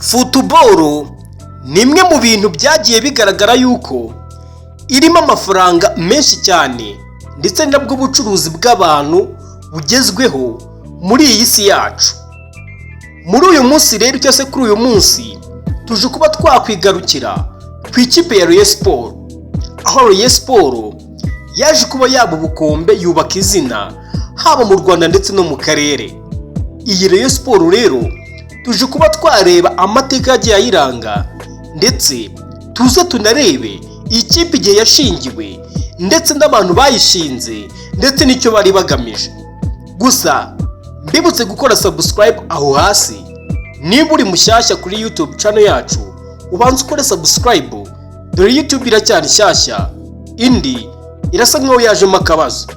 Football ni imwe mu bintu byagiye bigaragara yuko irimo amafaranga menshi cyane, ndetse nabwo bucuruzi bw'abantu bugezweho muri iyi si yacu. Muri uyu munsi rero, cyangwa se kuri uyu munsi, tuje kuba twakwigarukira ku ikipe ya Rayon Sports, aho Rayon Sports yaje kuba yaba ubukombe, yubaka izina haba mu Rwanda ndetse no mu karere. Iyi Rayon Sports rero tuje kuba twareba amateka yagiye ayiranga, ndetse tuze tunarebe iyi kipe igihe yashingiwe, ndetse n'abantu bayishinze, ndetse n'icyo bari bagamije. Gusa mbibutse gukora subscribe aho hasi. Niba uri mushyashya kuri YouTube channel yacu, ubanze ukore subscribe, dore YouTube iracyari nshyashya, indi irasa nkaho yajemo akabazo.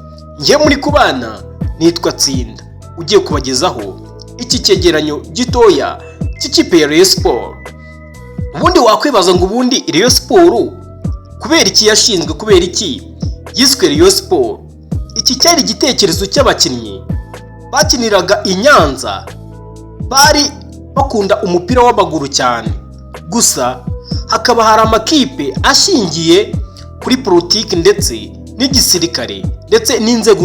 Njye muri kubana nitwa Tsinda, ugiye kubagezaho iki cyegeranyo gitoya cy'ikipe ya Rayon Sports. Ubundi wakwibaza ngo ubundi Rayon Sports kubera iki yashinzwe, kubera iki yiswe Rayon Sports? Iki cyari igitekerezo cy'abakinnyi bakiniraga i Nyanza, bari bakunda umupira w'amaguru cyane. Gusa hakaba hari amakipe ashingiye kuri politiki ndetse n'igisirikare ndetse n'inzego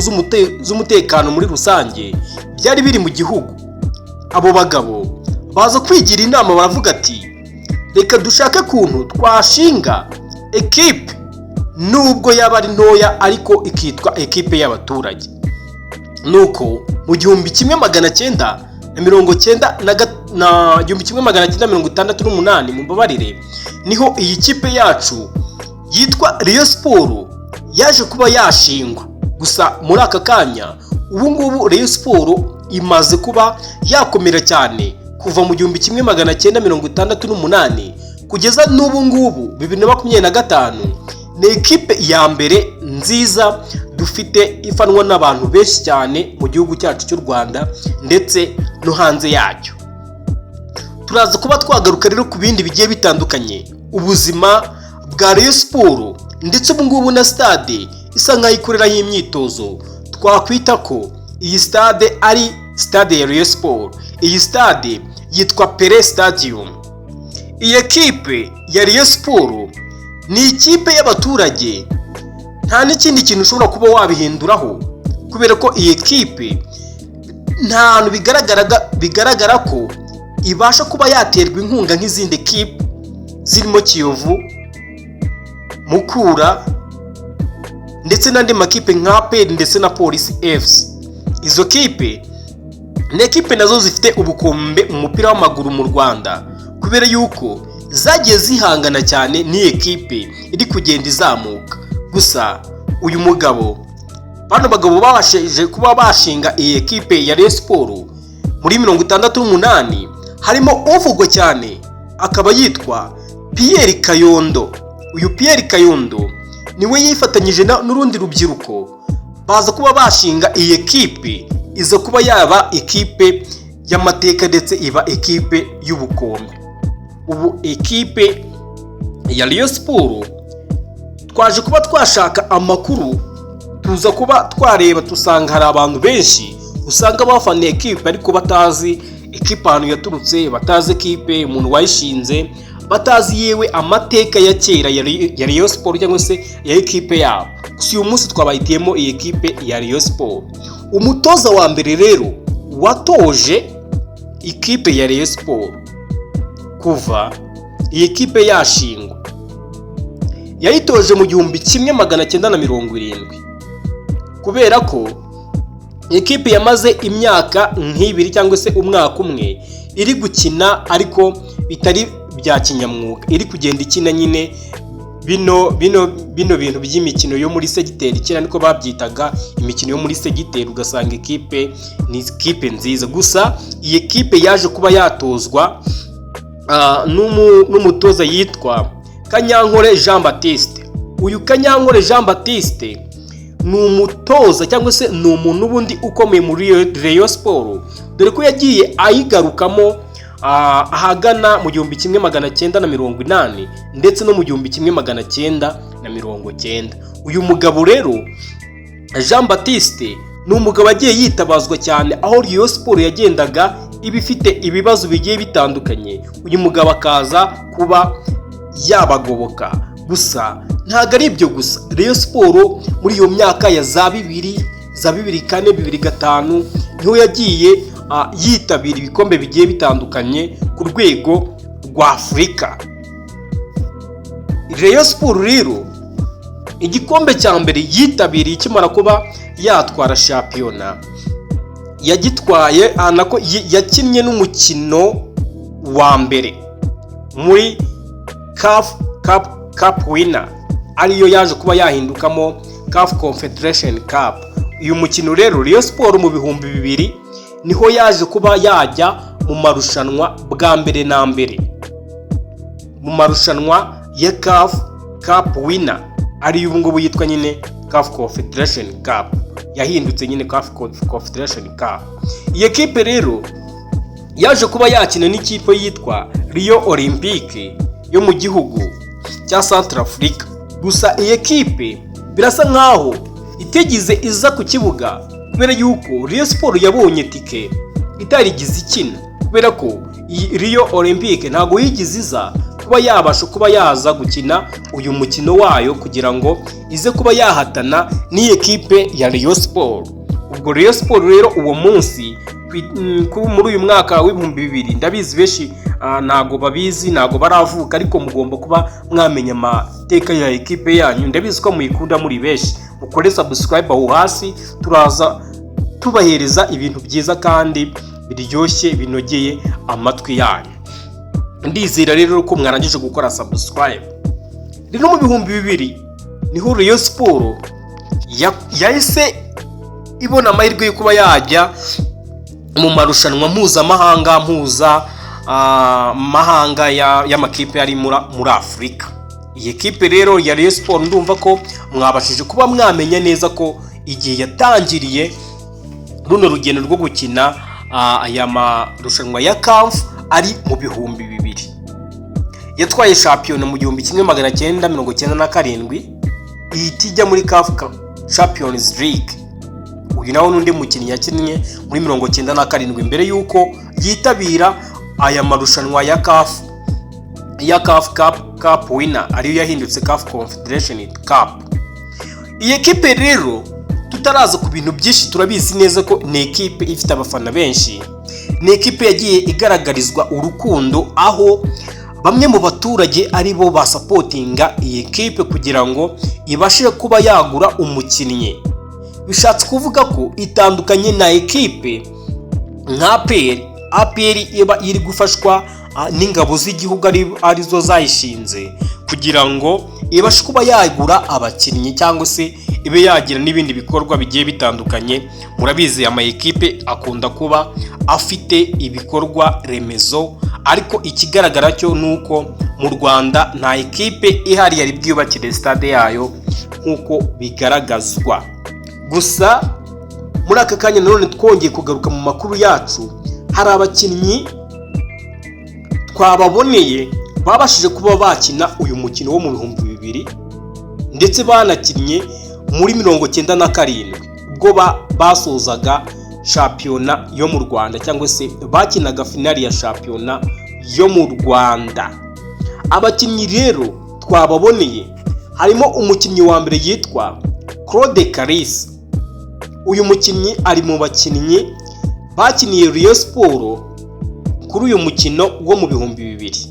z'umutekano muri rusange byari biri mu gihugu. Abo bagabo baza kwigira inama, baravuga ati: "Reka dushake ukuntu twashinga ekipe, nubwo yaba ari ntoya, ariko ikitwa ekipe y'abaturage." Nuko mu 1990 na 1968, mumbabarire, niho iyi kipe yacu yitwa Rayon Sports yaje kuba yashingwa. Gusa muri aka kanya, ubu ngubu, Rayon Sports imaze kuba yakomera cyane. Kuva mu 1968 kugeza n'ubu ngubu 2025, ni ekipe ya mbere nziza dufite, ifanwa n'abantu benshi cyane mu gihugu cyacu cy'u Rwanda ndetse no hanze yacyo. Turaza kuba twagaruka rero ku bindi bigiye bitandukanye, ubuzima bwa Rayon Sports, ndetse ubu ngubu na stade isa nkaho ikoreraho imyitozo. Twakwita ko iyi stade ari stade ya Rayon Sports. Iyi stade yitwa Pele Stadium. Iyi ekipe ya Rayon Sports ni ikipe y'abaturage, nta n'ikindi kintu ushobora kuba wabihinduraho, kubera ko iyi ekipe nta hantu bigaragara ko ibasha kuba yaterwa inkunga nk'izindi ekipe zirimo Kiyovu, Mukura ndetse n'andi makipe nka APR ndetse na Polisi FC. Izo kipe ni ekipe nazo zifite ubukombe mu mupira w'amaguru mu Rwanda, kubera yuko zagiye zihangana cyane n'iyi ekipe iri kugenda izamuka. Gusa uyu mugabo, bano bagabo babashije kuba bashinga iyi ekipe ya Rayon Sports muri 68, harimo uvugwa cyane, akaba yitwa Pierre Kayondo. Uyu Pierre Kayondo niwe yifatanyije n'urundi rubyiruko, baza kuba bashinga iyi ekipe, iza kuba yaba ekipe y'amateka ndetse iba ekipe y'ubukombe. Ubu ekipe ya Rayon Sports, twaje kuba twashaka amakuru, tuza kuba twareba, dusanga hari abantu benshi usanga bafana ekipe ariko batazi ekipe ahantu yaturutse, batazi ekipe umuntu wayishinze, batazi yewe amateka ya kera ya Rayon Sports cyangwa se ya ekipe yabo. Gusa uyu munsi twabahitiyemo iyi ekipe ya Rayon Sports. Umutoza wa mbere rero watoje ikipe ya Rayon Sports kuva iyi kipe yashingwa, yayitoje mu 1970, kubera ko ekipe yamaze imyaka nk'ibiri cyangwa se umwaka umwe iri gukina, ariko bitari bya kinyamwuga, iri kugenda ikina nyine bino bintu by'imikino yo muri segiteri. Kera niko babyitaga, imikino yo muri segiteri, ugasanga ekipe ni ekipe nziza. Gusa iyi ekipe yaje kuba yatozwa n'umutoza yitwa Kanyankore Jean Baptiste. Uyu Kanyankore Jean Baptiste ni umutoza cyangwa se ni umuntu ubundi ukomeye muri Rayon Sports, dore ko yagiye ayigarukamo ahagana mu 1980 ndetse no mu 1990. Uyu mugabo rero Jean Baptiste ni umugabo agiye yitabazwa cyane aho Rayon Sports yagendaga. iba ifite ibibazo bigiye bitandukanye, uyu mugabo akaza kuba yabagoboka. Gusa ntabwo ari ibyo gusa, Rayon Sport muri iyo myaka ya za 2000, za 2004, 2005, niho yagiye yitabira ibikombe bigiye bitandukanye ku rwego rwa Afurika. Rayon Sport rero, igikombe cya mbere yitabiriye ikimara kuba yatwara shampiyona, yagitwaye nako yakinnye n'umukino wa mbere muri CAF Cup Winner, ariyo yaje kuba yahindukamo CAF Confederation Cup. Uyu mukino rero, Rayon Sport mu 2000 niho yaje kuba yajya mu marushanwa bwa mbere na mbere, mu marushanwa ya CAF Cup Winner, ariyo ubu ngubu yitwa nyine CAF Confederation Cup, yahindutse nyine CAF Confederation Cup. Iyi ekipe rero yaje kuba yakina n'ikipe yitwa Rio Olympique yo mu gihugu cya Centrafrica. Gusa iyi ekipe birasa nkaho itigize iza ku kibuga, kubera yuko Rayon Sport yabonye tike itarigize ikina, kubera ko iyi Rio Olympique ntabwo yigize iza kuba yabasha kuba yaza gukina uyu mukino wayo kugira ngo ize kuba yahatana n'iyi ekipe ya Rayon Sport. Ubwo Rayon Sport rero uwo munsi muri uyu mwaka w'2000, ndabizi benshi ntago babizi, ntago baravuka, ariko mugomba kuba mwamenya amateka ya ekipe yanyu. Ndabizi ko muyikunda muri benshi. Mukore subscribe aho hasi, turaza tubahereza ibintu byiza kandi biryoshye binogeye amatwi yanyu. Ndizera rero ko mwarangije gukora subscribe. Rero mu 2000 niho Rayon Sport yahise ibona amahirwe yo kuba yajya mu marushanwa mpuzamahanga mahanga y'amakipe ari muri Afurika. Iyi kipe rero ya Rayon Sport, ndumva ko mwabashije kuba mwamenya neza ko igihe yatangiriye runo rugendo rwo gukina aya marushanwa ya CAF ari mu 2000. Yatwaye shampiyona mu 1997, ihita ijya muri CAF Champions League. Uyu nawe n'undi mukinnyi yakinnye muri 97 mbere y'uko yitabira aya marushanwa ya CAF Cup Winner, ariyo yahindutse CAF Confederation Cup. Iyi ekipe rero, tutaraza ku bintu byinshi, turabizi neza ko ni ekipe ifite abafana benshi, ni ekipe yagiye igaragarizwa urukundo, aho bamwe mu baturage ari bo basupportinga iyi ekipe kugira ngo ibashe kuba yagura umukinnyi. Bishatse kuvuga ko itandukanye na ekipe nka APR. APR iba iri gufashwa n'ingabo z'igihugu, arizo zayishinze kugira ngo ibashe kuba yagura abakinnyi cyangwa se ibe yagira n'ibindi bikorwa bigiye bitandukanye. Murabizi, ama ekipe akunda kuba afite ibikorwa remezo, ariko ikigaragara cyo ni uko mu Rwanda nta ekipe ihari yari bwiyubakire stade yayo nk'uko bigaragazwa. Gusa muri aka kanya nanone twongeye kugaruka mu makuru yacu, hari abakinnyi twababoneye babashije kuba bakina uyu mukino wo mu 2000, ndetse banakinnye muri 97 ubwo basozaga shampiyona yo mu Rwanda, cyangwa se bakinaga finali ya shampiyona yo mu Rwanda. Abakinnyi rero twababoneye, harimo umukinnyi wa mbere yitwa Claude Kalisa. Uyu mukinnyi ari mu bakinnyi bakiniye Rayon Sport kuri uyu mukino wo mu 2000.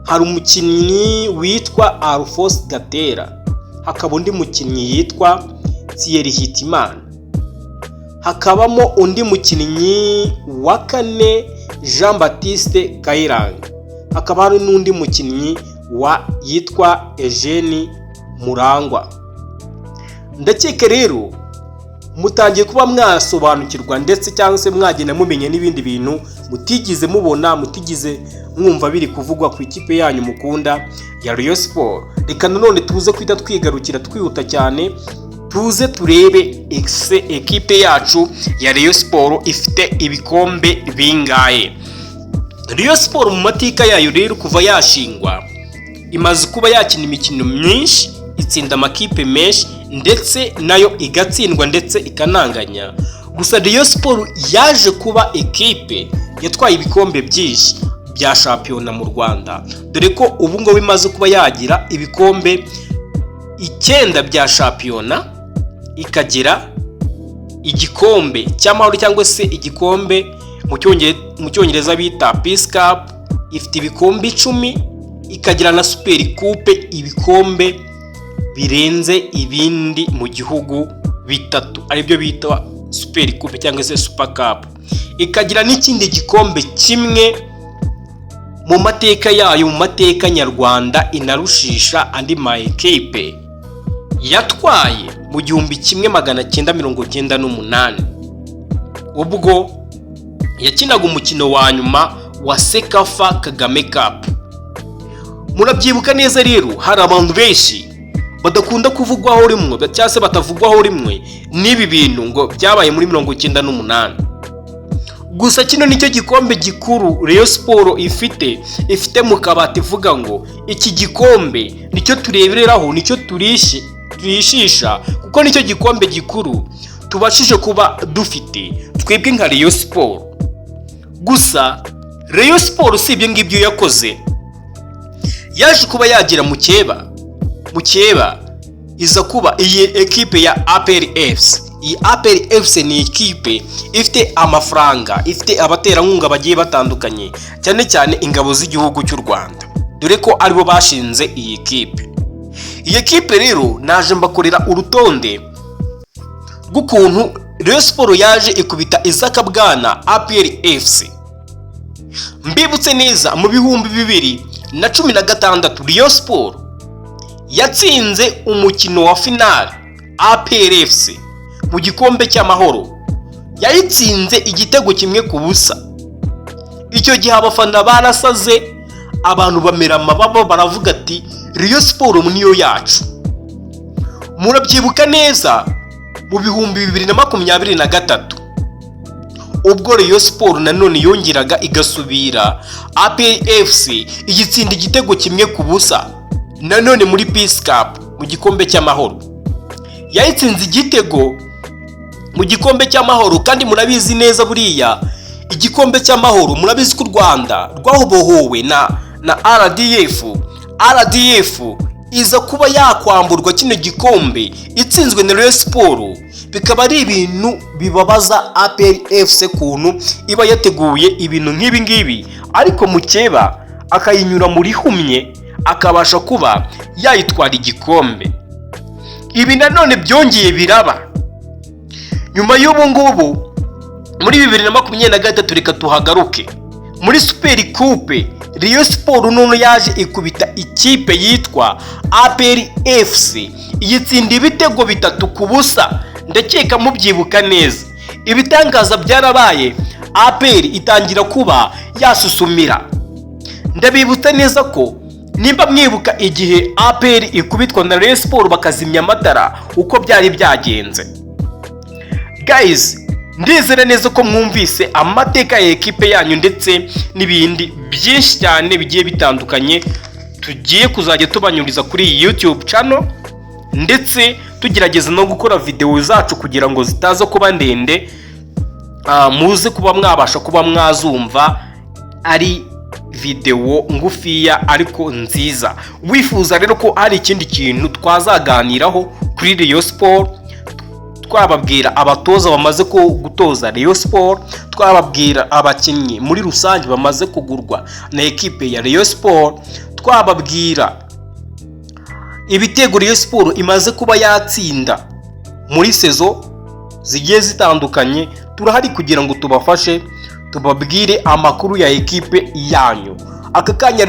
Hari umukinnyi witwa Alphonse Gatera, hakaba undi mukinnyi yitwa Thierry Hitimana, hakabamo undi mukinnyi wa kane Jean Baptiste Kayiranga, hakaba hari n'undi mukinnyi wa yitwa Eugene Murangwa. Ndakeka rero mutangiye kuba mwasobanukirwa, ndetse cyangwa se mwagenda mumenya n'ibindi bintu mutigize mubona, mutigize mwumva biri kuvugwa ku ikipe yanyu mukunda ya Rayon Sport. Reka nanone tuze kwita twigarukira twihuta cyane, tuze turebe ese ekipe yacu ya Rayon Sport ifite ibikombe bingahe. Rayon Sport mu mateka yayo rero, kuva yashingwa, imaze kuba yakina imikino myinshi, itsinda amakipe menshi, ndetse nayo igatsindwa, ndetse ikananganya. Gusa Rayon Sport yaje kuba ekipe Yatwaye ibikombe byinshi bya shampiyona mu Rwanda, dore ko ubu ngubu imaze kuba yagira ibikombe 9 bya shampiyona, ikagira igikombe cy'amahoro cyangwa se igikombe mu Cyongereza bita Peace Cup, ifite ibikombe 10, ikagira na Super Coupe, ibikombe birenze ibindi mu gihugu bitatu, aribyo bita Super Coupe cyangwa se Super Cup, ikagira n'ikindi gikombe kimwe mu mateka yayo, mu mateka nyarwanda inarushisha andi ma ekipe, yatwaye mu 1998, ubwo yakinaga umukino wa nyuma wa CECAFA Kagame Cup. Murabyibuka neza rero, hari abantu benshi badakunda kuvugwaho rimwe cyangwa se batavugwaho rimwe n'ibi bintu ngo byabaye muri 98. Gusa kino nicyo gikombe gikuru Rayon Sport ifite mu kabati, ivuga ngo iki gikombe nicyo turebereraho, nicyo turishisha, kuko nicyo gikombe gikuru tubashije kuba dufite twebwe nka Rayon Sport. Gusa Rayon Sport si ibyo ngibyo yakoze, yaje kuba yagira mukeba, iza kuba iyi ekipe ya APR FC. Iyi APR FC ni ikipe ifite amafaranga, ifite abaterankunga bagiye batandukanye, cyane cyane ingabo z'igihugu cy'u Rwanda, dore ko aribo bashinze iyi ekipe. Iyi ekipe rero naje mbakorera urutonde rw'ukuntu Rayon Sport yaje ikubita izakabwana APR FC. Mbibutse neza, mu 2016 Rayon Sport yatsinze umukino wa finale APR FC mu gikombe cy'amahoro, yayitsinze igitego 1-0. Icyo gihe abafana barasaze, abantu bamera amababa, baravuga ati: "Rayon Sport niyo yacu." Murabyibuka neza, mu 2023, ubwo Rayon Sport nanone yongeraga igasubira APR FC, igitsinda igitego 1-0, nanone muri Peace Cup, mu gikombe cy'amahoro. Yayitsinze igitego mu gikombe cy'amahoro, kandi murabizi neza, buriya igikombe cy'amahoro, murabizi ko u Rwanda rwahobohowe na RDF. RDF iza kuba yakwamburwa kino gikombe itsinzwe na Rayon Sport, bikaba ari ibintu bibabaza APR FC kuntu iba yateguye ibintu nk'ibi ngibi, ariko mukeba akayinyura muri humye, akabasha kuba yayitwara igikombe. Ibi nanone byongeye biraba nyuma y'ubu ngubu muri 2023. Reka tuhagaruke muri Super Coupe. Rayon Sport none yaje ikubita ikipe yitwa APR FC, iyitsinda ibitego 3-0. Ndakeka mubyibuka neza. Ibitangaza byarabaye, APR itangira kuba yasusumira. Ndabibutsa neza ko nimba mwibuka igihe APR ikubitwa na Rayon Sport bakazimya amatara, uko byari byagenze. Guys, ndizera neza ko mwumvise amateka ya ekipe yanyu ndetse n'ibindi byinshi cyane bigiye bitandukanye tugiye kuzajya tubanyuriza kuri iyi YouTube channel, ndetse tugerageza no gukora videwo zacu kugira ngo zitaza kuba ndende, muze kuba mwabasha kuba mwazumva ari videwo ngufiya ariko nziza. Wifuza rero ko hari ikindi kintu twazaganiraho kuri Rayon Sport, twababwira abatoza bamaze gutoza Rayon Sport, twababwira abakinnyi muri rusange bamaze kugurwa na ekipe ya Rayon Sport, twababwira ibitego Rayon Sport imaze kuba yatsinda muri saison zigiye zitandukanye, turahari kugira ngo tubafashe, tubabwire amakuru ya ekipe yanyu aka kanya.